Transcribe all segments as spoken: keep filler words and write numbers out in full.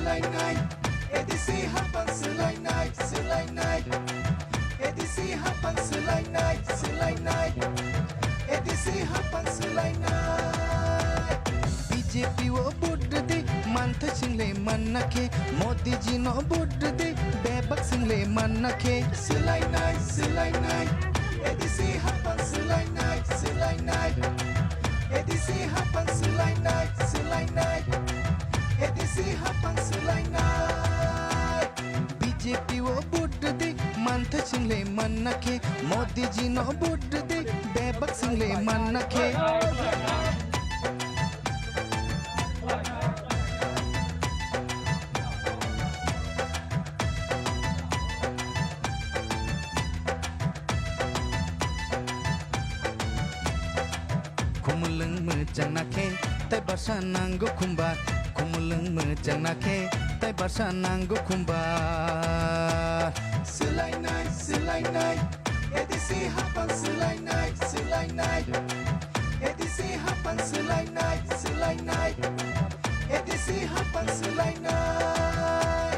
Swlainai, A D C hapang swlainai, swlainai. A D C hapang swlainai, swlainai. A D C hapang swlainai. B J P o vote rwdi, manthai swng le manna khe. Modi ji no vote rwdi, bebak swng le manna khe. Swlainai, swlainai. A D C hapang swlainai, swlainai. A D C hapang swlainai, swlainai. A D C hapang swlainai. B J P o vote rwdi, manthai swng le manna khe. Modi ji no vote rwdi, bebak swng le manna khe. Khumulwng mwchang na khe, tai basa nango khumba. Khumulwng mwchang na khe, tai basa nango khumba. Swlainai, swlainai, A D C hapang swlainai, swlainai. A D C hapang swlainai, swlainai. A D C hapang swlainai.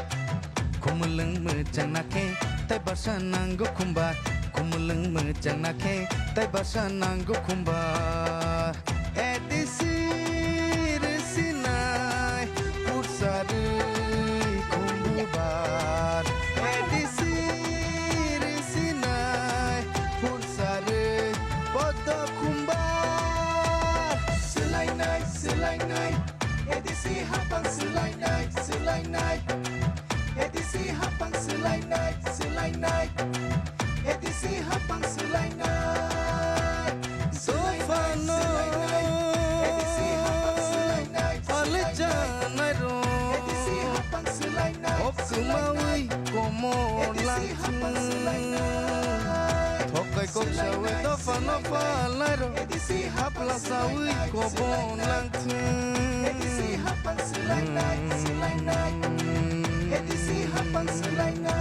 Khumulwng mwchang na khe, tai basa nango khumba. Khumulwng mwchang na khe, tai basa nango khumba. A D C rwsinai, pursa rwi khumbubar. A D C rwsinai, pursa rwi podo khumbar. Swlainai, swlainai, A D C hapang swlainai, swlainai. A D C hapang swlainai, swlainai. A D C hapang swlainai. Swlainai, swlainai. A D C hapang swlainai, swlainai. A D C hapang swlainai, swlainai. A D C hapang swlainai. Thokai kok sawi dophano phalnai rw. A D C hapla sawi kobon langthung. A D C hapang swlainai, swlainai. A D C hapang swlainai.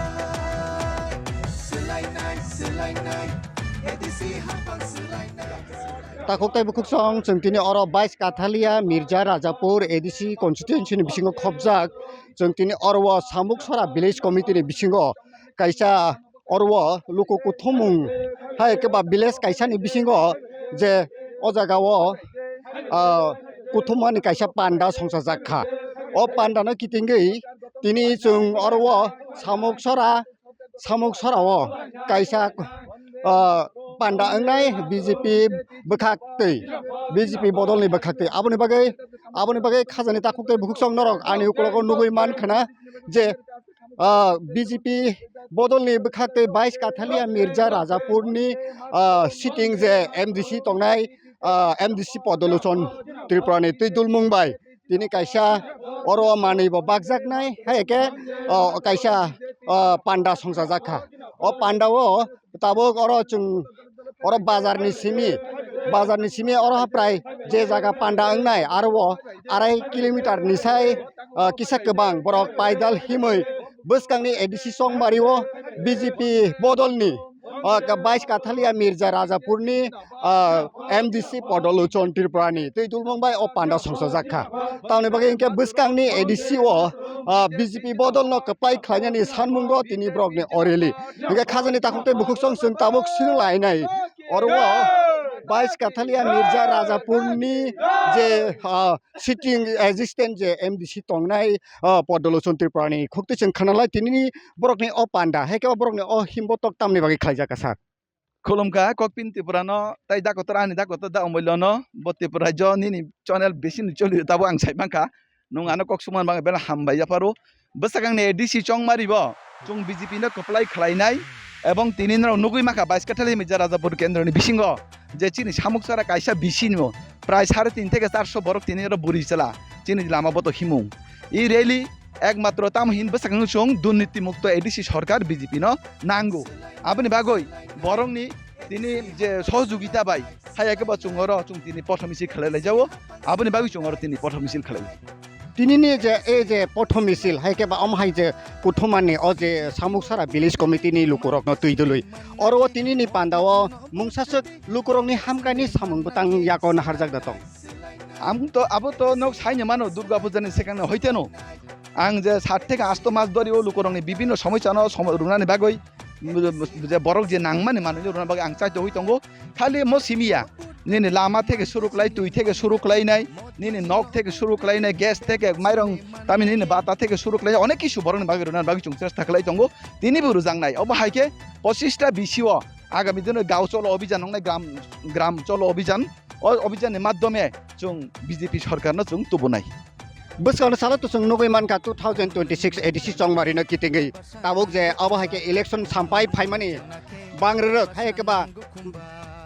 Swlainai, swlainai. A D C hapang swlainai. Takhuk tei bukhuk song, chwng tini oro bais Kathalia Mirza Rajapur A D C constituency ni bisingo khopjak. Chwng tini oro o Samuksora village committee ni bisingo kaisa oro o luku kuthumung hai khe ba village kaisa ni bisingo je o jaga o, ah, kuthumani kaisa panda songsajak kha. O panda no kitingwi tini chwng oro o Samuksora, Samuksora o kaisa, ah, panda wngnai B J P bwkhak twi, B J P bodol ni bwkhak twi. Aboni bagwi, aboni bagwi khajani takhuk tei bukhuk song norok ani ukologo nugwi man khna je ah, B J P bodolni bwkhak tei bais Kathalia Mirza Rajapurni, ah, sitting je M D C tongnai, ah, M D C Podoluchon Tripurani twi dulmung bai tini kaisa oro manwi bo bakjaknai, hai khe, ah, kaisa, ah, panda songsajak kha. O panda o tabuk oro chwng oro bazar ni simi, bazar ni simi oro prai je jaga panda wngnai aro o arai kilometer ni sai, ah, kisa kwbang borok paidal himwi bwskangni A D C Chongmari o B J P bodolni, ah, ka-, bais Kathalia Mirza Rajapurni, ah, M D C Podoluchon Tripurani twi dulmung bai o panda songsajak kha. Tamoni bagwi hinkhe bwskangni A D C o, ah, B J P bodolno kwplai khlainani sanmungo tini borokni o rally. Hinkhe khajani takhuk tei bukhuk song chwng tabuk swrwng lainai. Oro o bais Kathalia Mirza Rajapurni je, ah, sitting assistant je M D C tongnai, ah, Podoluchon Tripurani khukti chwng khanalai tinini borokni o panda, hai khe o borokni o himbotok tamni bagwi khlaijak kha sir? Khulumkha, Kokpin Tripurano, tai dakotor ani dakotor da Omolyono, bo Tripura rajyo nini channel bisi ni choli tabo ang sai mankha. Nwng ano kok sumar bagwi belai hambai yapharo. Bwsakangni A D C Chongmari bo chwng B J P no kwplai khlainai ebong tini norok nugwi mankha bais Kathalia Mirza Rajapur kendroni bisingo je chini Samuksora kaisa bisi no prai sare tin theke charso borok tini oro buri chwla chini lama boto himung. I rally ekmatro tamo hin bwsakang chwng durniti mukto A D C sorkar B J P no nango. Aboni bagwi borokni tini je sohojogita bai haiya khe bo chwng oro chwng tini pothor misil khlai lai jao. Aboni bagwi chwng oro tini pothor misil khlai. Tinini je, e je pothor misil, hai khe ba omo hai je kuthumani o je Samuksora village committee ni lukurokno twi dului. Oro o tinini panda o mungsaswk lukurokni hamkraini samung bwtang yago naharjak da tong. Ang to, abo to nok saini mano Durga Puja ni sekang no hoiteno. Ang je sat theke asto mas dori o lukurokni bibinno somoisano somo-, runani bagwi, je borok je nangmani manwino runa bagwi ang chaito hui tongo. Khali mo simiya, nini lama theke suru khlai, twi theke suru khlainai, nini nok theke suru khlainai, gas theke, mairong, tami nini bata theke suru khlainai, onek kisu borokni bagwi runa bagwi chwng chesta khlai tongo. Tini bo rujaknai. Obo hai khe pochista bisio agami dino gao cholo obhijan wngnai, gram, gram cholo obhijan. O obhijanni madhyome chwng B J P sorkarno chwng tubunai. Bwskango salo to chwng nugwi mankha two thousand twenty-six A D C chongmarino kitingwi tabuk je obo hai khe election sampai phaimani bangrwrwk hai khe ba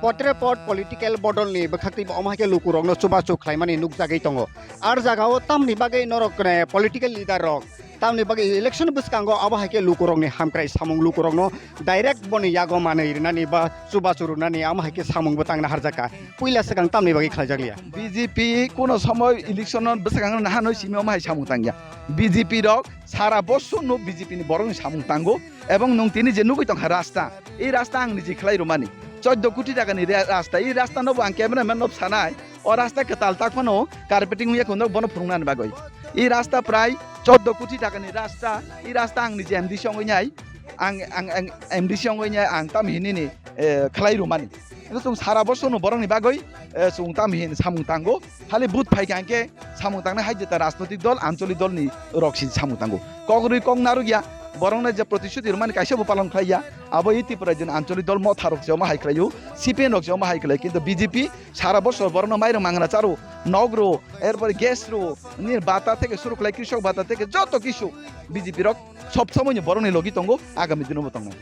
potre pot political bodolni bwkhaktwi bo omo hai khe lukurokno chubachu khlaimani nukjagwi tongo. Ar jagao tamni bagwi norok, eh, political leader rok tamni bagwi election bwskango abo hai khe lukurokni hamkrai samung lukurokno direct boni yago manwi rwnani ba chubachu rwnani amo hai khe samung bo tangna harjakha. Puila swkang tamni bagwi khlaijak liya. B J P kuno somoy election no bwskango nahanoi simi omo hai samung tangya. B J P rok sara bosor no B J P ni borok ni samung tango ebong nwng tini je nugwi tongkha rasta, ei rasta ang niji khlai rwmani choddo koti taka ni re-, rasta, ei rasta no bo ang camera man no bwsanai. O rasta kwtal tak phano carpeting wngya khe bono phwrwngna ni bagwi. I rasta prai choddo koti taka ni rasta, i rasta ang niji M D C wngwi nai, ang, ang, ang M D C wngwi nai, ang tam hinini, eh, khlai rwmani. Ino chwng sara bosor no borok ni bagwi, eh, chwng tam hin samung tango. Khali vote phai kha hwnkhe samung tangnai hai jeta rajnotik dol, ancholik dol ni rok si samung tango. Kok rwi kok narwk ya, borok no je protishuti rwmani kaisa bo palon khlai ya. Abo i Tripura jin ancholik dol motha rok se omo hai khlai o, C P M rok se omo hai khlai, kintu B J P sara bosor borokno mairung mangna charo, nok rw, erpore gas rw, nini bata theke suru khlai, krishok bata theke joto kisu B J P rok sob somoino borokni logi tongo, agami dino bo tongnai.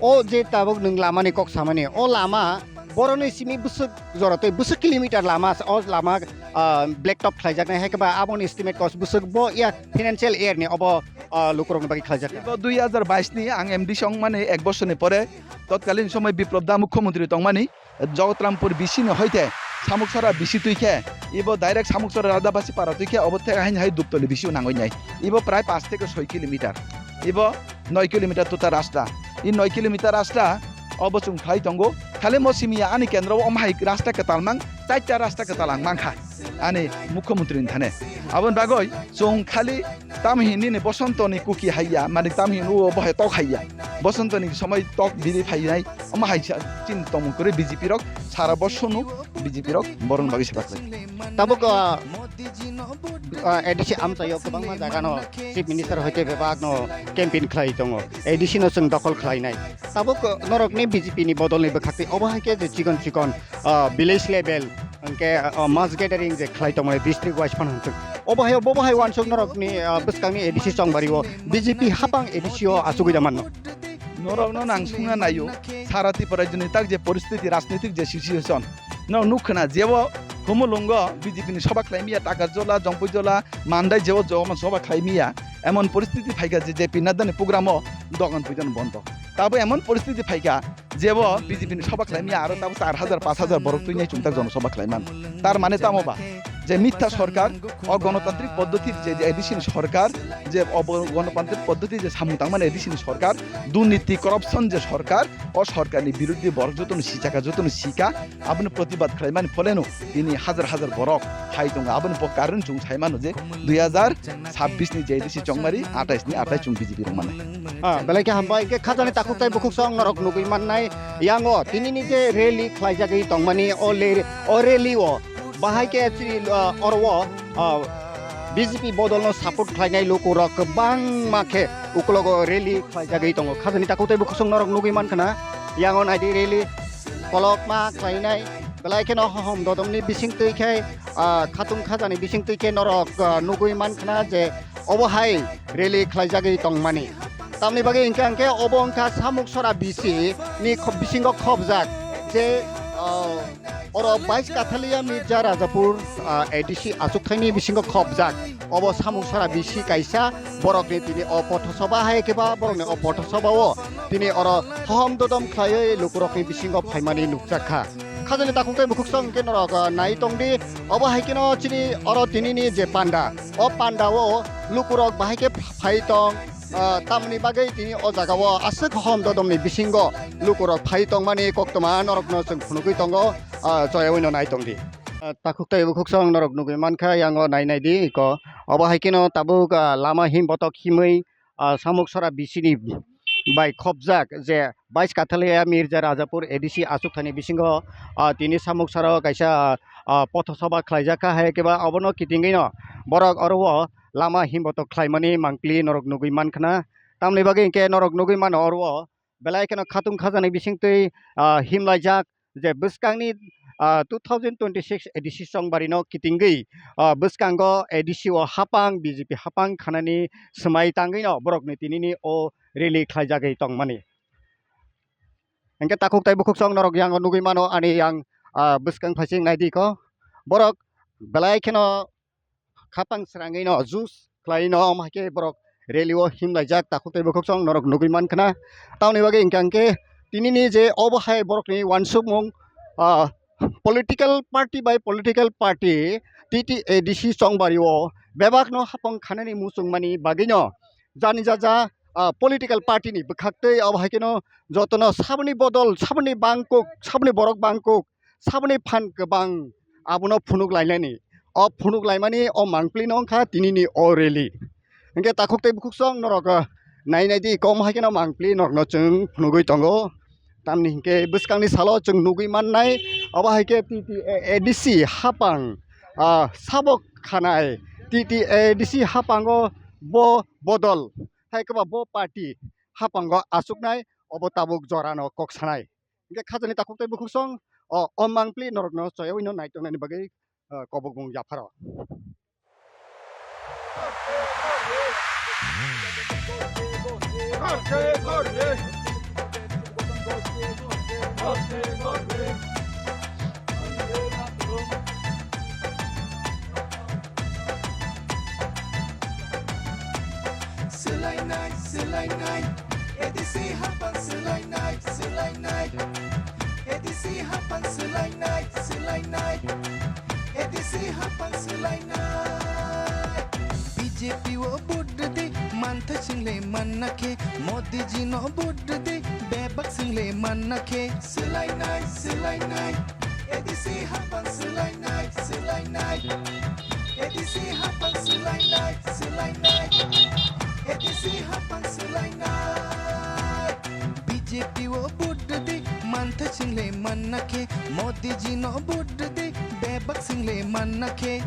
O je tabuk nwng lamani kok samani, o lama borokni simi bwswk jora tei bwswk kilometer lama, o lama, ah, black top khlaijaknai, hai khe ba aboni estimate cost bwswk bo ya financial year ni obo, ah, lukurokni bagwi khlaijak. Ebo dui hajar bais ni ang M D C wngmani ek bosorni pore totkalin somoi Biplop da mukhyamantri tongmani, Jagatarampur B C ni hoite Samuksora B C twi khe, ibo direct Samuksora Radhabasi para twi khe, obo theke haino hai Duptoli B C o nangwi nai. Ibo prai pash theke soi kilometer. Ibo noi kilometer tuta rasta. I noi kilometer rasta obo chwng khlai tongo. Khali mo simi ya ani kendro o omo hai rasta kwtal mang, chaita rasta kwtal ang mankha. Ani mukhyamantri ni thane. Aboni bagwi chwng khali Tamhinini Bosonto ni kuki haiya, mani tamhin o bohe tok haiya. Bosonto ni somoi tok biri phainai, omo hai sa chin tongmung kwrwi B J P rok sara bosonu B J P rok borok bagwi sebaklai. Tabuk, ah, ah, A D C amchaio kwbangma jaga no Chief Minister hoite bebak no campaign khlai tongo. A D C no chwng dokhol khlainai. Tabuk, ah, norok ni B J P ni bodol ni bwkhak twi obo hai khe je chikon chikon, ah, village level, hwnkhe, ah, mass gathering je khlai tongmani district wise phano hwnkhe. Obo hai, bobo hai uansuk norokni, ah, bwskangni A D C chongbario B J P hapang A D C o achugwi da manno. Norokno nang sungna naio, sara Tripura rajyoni tak je poristiti, rajnitik je situation, no nukha na, jebo Khumulwngo B J P ni soba khlaimiya, Takarjola, Jompui Jola, Mandai jebo joma soba khlaimiya, emon poristiti phaikha je J P Nadda ni program o dogan puidan bondo. Tabo emon poristiti phaikha, jebo B J P ni soba khlaimya aro tabo char hajar, pash hajar borok twi nai chumtak jono soba khlaiman. Tar mane tamo ba? Je mitha sorkar, o gonotantrik poddhoti je, je A D C ni sorkar, je obo gonotantrik poddhoti je samung tangmani A D C ni sorkar, durniti, corruption je sorkar, o sorkar ni biruddhe borok jotono sichaka, jotono sika, aboni protibad khlaimani pholeno tini hajar hajar borok hai tongo. Aboni bo karon chwng sai mano je dui hajar sabbish ni je A D C chongmari, atais ni atais chwng B J P rok mano. Ah, belai khe hambai, hwnkhe khajani takhuk tei bukhuk song norok nugwi mannai. Yango tinini je rally khlaijagwi tongmani, o le-, o rally o bahai khe chini, ah, oro o, ah, B J P bodolno support khlainai lukurok kwbangma khe uklogo rally khlaijagwi tongo. Khajani takhuk tei bukhuk song norok nugwi mankha na, yango naidi rally kolokma khlainai. Belai kheno hohom dodomni bising twi khe, ah, khatung khajani bising twi khe norok, ah, nugwi mankha na je obo hai rally khlaijagwi tongmani. Tamni bagwi hwnkhe, hwnkhe obo wngkha Samuksora B C ni kho-, bisingo khobjak je, ah, oro bais Kathalia Mirza Rajapur, ah, A D C achukthai ni bisingo khobjak. Obo Samuksora B C kaisa borokni tini o pothosoba hai khe ba borokni o pothosoba o tini oro hohom dodom khlaiwi lukurokni bisingo phaimani nukjakha. Khajani takhuk tei bukhuk song hwnkhe norok, ah, nai tongdi. Obo hai kheno chini oro tinini je panda, o panda o lukurok bahai khe phai tong, ah, tamni bagwi tini o jaga o aswk hohom dodomni bisingo lukurok phai tongmani koktwma norokno chwng phunugwi tongo, ah, choyaui no nai tongdi. Ah, takhuk tei bukhuk song norok nugwi mankha, yango nai nai di iko. Obo hai kheno tabuk, ah, lama him botok himwi, ah, samuk sora bisini bai khopjak je bais Kathalia Mirza Rajapur A D C achuk thani bisingo, ah, tini samuk sora o kaisa, ah, potho soba khlaijak kha, hai khe ba obono kitingwi no borok oro o lama him botok khlaimani mangpili norok nugwi mankhna. Tamni bagwi hinkhe norok nugwi mano oro o belai kheno khatung khajani bisingtwi, ah, himlaijak je bwskangni, ah, two thousand twenty-six A D C chongbarino kitingwi, ah, bwskango A D C o hapang, B J P hapang khanani swmai tangwino borokni tinini o rally khlaijagwi tongmani. Hinkhe takhuk tei bukhuk song norok yango nugwi mano ani yang, ah, bwskang phaising naidi ko. Borok belai kheno khapang srangwi no juice khlai no, omo hai khe borok rally o himlaijak takhuk tei bukhuk song norok nugwi mankhna. Tamoni bagwi hinkhe hinkhe tinini je obo hai borokni uansukmung, ah, political party bai political party T T A D C chongbari o bebak no hapang khanani muchungmani bagwi no jani jaja, ah, political party ni bwkhaktwi obo hai kheno jotono saboni bodol, saboni bangkuk, saboni borok bangkuk, saboni phan kwbang abono phunuk lainani. O phunuk laimani o mangpili no wngkha tinini o rally. Hinkhe takhuk tei bukhuk song norok, ah, nai nai di kom hai kheno mangpili norokno chwng phunugwi tongo. Tamni hinkhe bwskangni salo chwng nugwi mannai, obo hai khe T T A D C hapang, ah, sabok khanai T T A D C hapango bo bodol hai khe ba bo party hapango achuknai obo tabuk jorano kok sanai. Hinkhe khajani takhuk tei bukhuk song o, o mangpili norokno choyawino naitongnani bagwi, ah, kobokbung yapharo. Swlainai, swlainai, A D C hapang swlainai, swlainai. A D C hapang swlainai, swlainai. A D C hapang swlainai. B J P o vote rwdi, manthai swngle manna khe. Modi ji no vote rwdi, bebak swngle manna khe. Swlainai, swlainai. A D C hapang swlainai, swlainai. A D C hapang swlainai, swlainai. A D C hapang swlainai. B J P o vote rwdi, manthai swngle manna khe. Modi ji no vote rwdi, bebak swngle manna khe.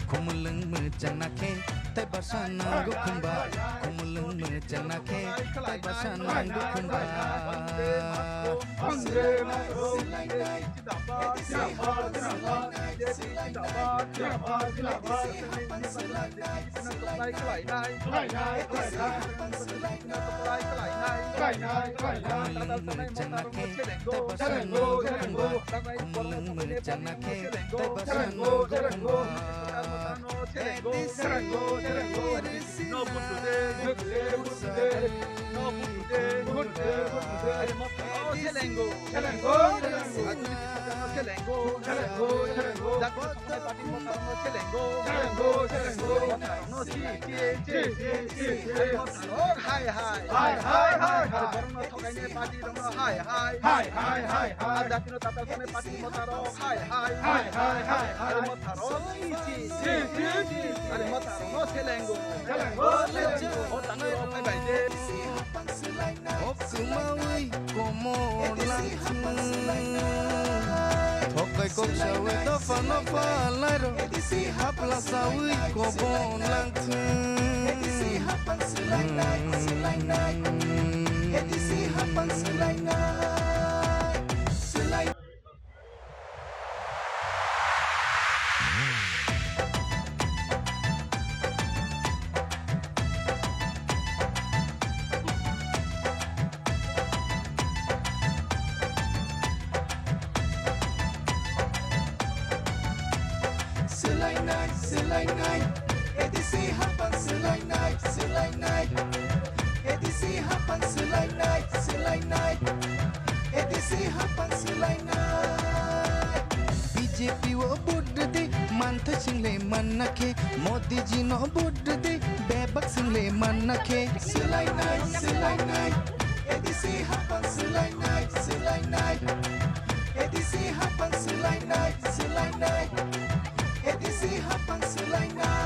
Khumulwng mwchangna khe tei bwsa nango khumba. Khumulwng mwchangna khe tei bwsa nango khumba. Hai, hai, hai, hai. Borokno thokainai party rokno hai, hai. Hai, hai, hai, hai. Jatino tatal sanai party motharok hai, hai. Hai, hai, hai, hai. Motharok. Are motharokno selengo. Selengo, selengo. O tanai rok phai bai de. O kwmawi komor langthung. Thokai kok sawi dophano phalnai rok. Hapla sawi kobon langthung. Swlainai, swlainai, A D C hapang swlainai, swlainai. A D C hapang swlainai, swlainai. A D C hapang swlainai. B J P o vote rwdi, Manna khe Modi ji no vote de, bebak single manna khe swlainai, swlainai. A D C hapang